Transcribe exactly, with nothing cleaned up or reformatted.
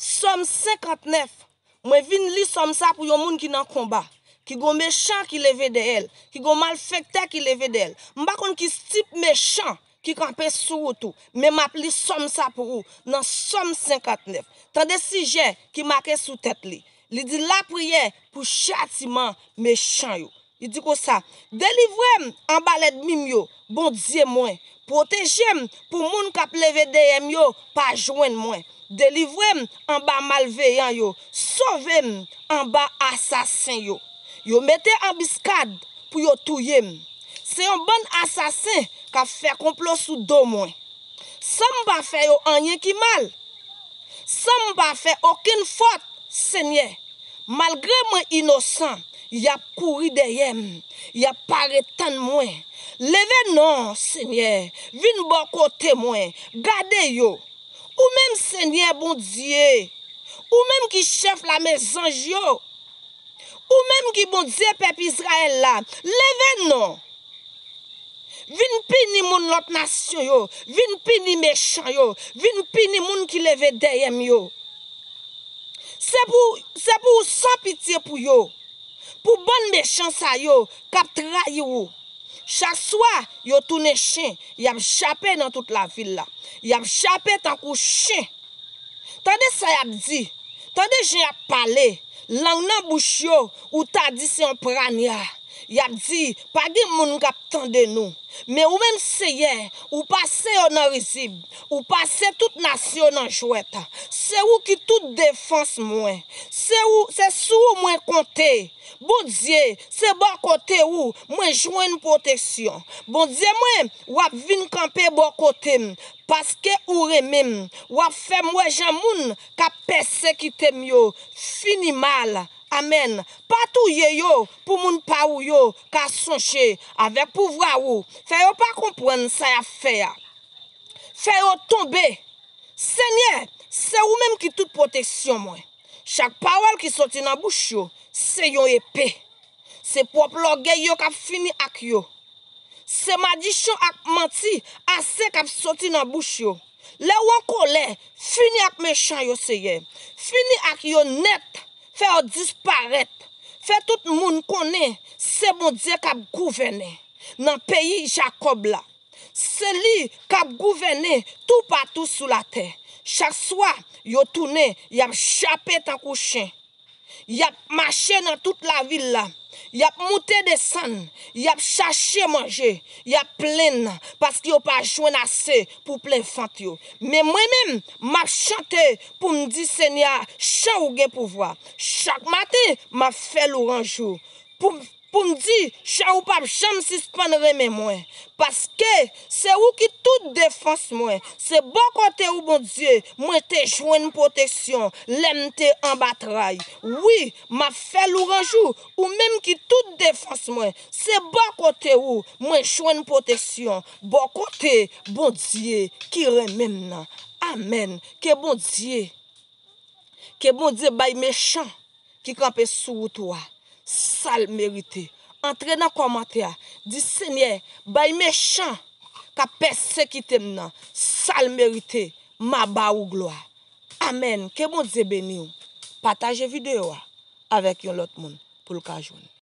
Sòm senkantnèf. Mwen vin li sòm sa pou yon moun ki nan konba, ki gon mechan ki leve dèyè l, ki gon malfektè ki leve dèyè l. M pa konn ki tip mechan ki kanpe sou wout ou, men m ap li sòm sa pou ou nan Sòm senkantnèf. Tande sijè ki make sou tèt li. Li di, lapriyè pou chatiman mechan yo. Li di konsa, delivre m anba lènmi m yo, Bondye mwen. Pwoteje m pou moun k ap leve dèyè m yo pa jwenn mwen. Delivre m anba malveyan yo. Sove m anba asasen yo. Yo mete anbiskad pou yo touye m. Se yon bann asasen k ap fè konplo sou do mwen. San m pa fè yo anyen ki mal. San m pa fè okenn fòt, Senyè. Malgre mwen inosan, y ap kouri dèyè m, y ap pare tann mwen. Leve non, Senyè, vin bò kote mwen, gade yo. Ou menm, Senyè Bondye, ou menm ki chèf lame zanj yo, ou menm ki Bondye pèp Izrayèl la, leve non. Vin pini moun lòt nasyon yo, vin pini mechan yo, vin pini moun ki leve dèyè m yo. Se pou, se pou ou san pitye pou yo, pou bann mechan sa yo k ap trayi ou. Chak swa, yo tounen chen, y ap jape nan tout lavil la. Y ap jape tankou chen. Tande sa y ap di. Tande jan y ap pale. Lang nan bouch yo, ou ta di se yon pranya. Y ap di, pa gen moun k ap tande nou. Men ou menm, Senyè, ou pase yo nan rizib. Ou pase tout nasyon yo nan jwèt. Se ou ki tout defans mwen. Se ou, se sou ou mwen konte. Bondye, se bò kote ou mwen jwenn pwoteksyon. Bondye mwen, w ap vin kanpe bò kote m, paske ou renmen m. W ap fè m wè jan moun k ap pèsekite m yo fini mal. Amèn. Pa touye yo pou moun pa ou yo ka sonje avèk pouvwa ou. Fè yo pa konprann sa y ap fè a. Fè yo tonbe. Senyè, se ou menm ki tout pwoteksyon mwen. Chak pawòl ki soti nan bouch yo, se yon epe. Se pwòp lògèy yo k ap fini ak yo. Se madichon ak manti ase k ap soti nan bouch yo. Lè w an kolè, fini ak mechan yo, Senyè. Fini ak yo nèt. Fè yo disparèt. Fè tout moun konnen se Bondye k ap gouvène nan peyi Jakòb la. Se li k ap gouvène toupatou sou latè. Chak swa, yo tounen, y ap jape tankou chen. Y ap mache nan tout lavil la. Y ap moute desann. Y ap chache manje. Y ap plenn paske yo pa jwenn ase pou plen vant yo. Men mwen menm, m ap chante pou m di Senyè a chan ou gen pouvwa. Chak maten, m ap fè lwanj ou. Pou m pou m di, chan ou p ap janm sispann renmen mwen, paske se ou ki tout defans mwen. Se bò kote ou, Bondye, mwen te jwenn pwoteksyon lè m te anba tray. Wi, m ap fè lwanj ou, ou menm ki tout defans mwen. Se bò kote ou mwen jwenn pwoteksyon, bò kote Bondye ki renmen m nan. Amèn. Ke Bondye, ke Bondye bay mechan ki kanpe sou wout ou a sa l merite. Antre nan kòmantè a, di, Senyè, bay mechan k ap pèsekite m nan sa l merite, m a ba ou glwa. Amèn. Ke Bondye beni w. Pataje videyo a avèk yon lòt moun pou l ka jwenn li.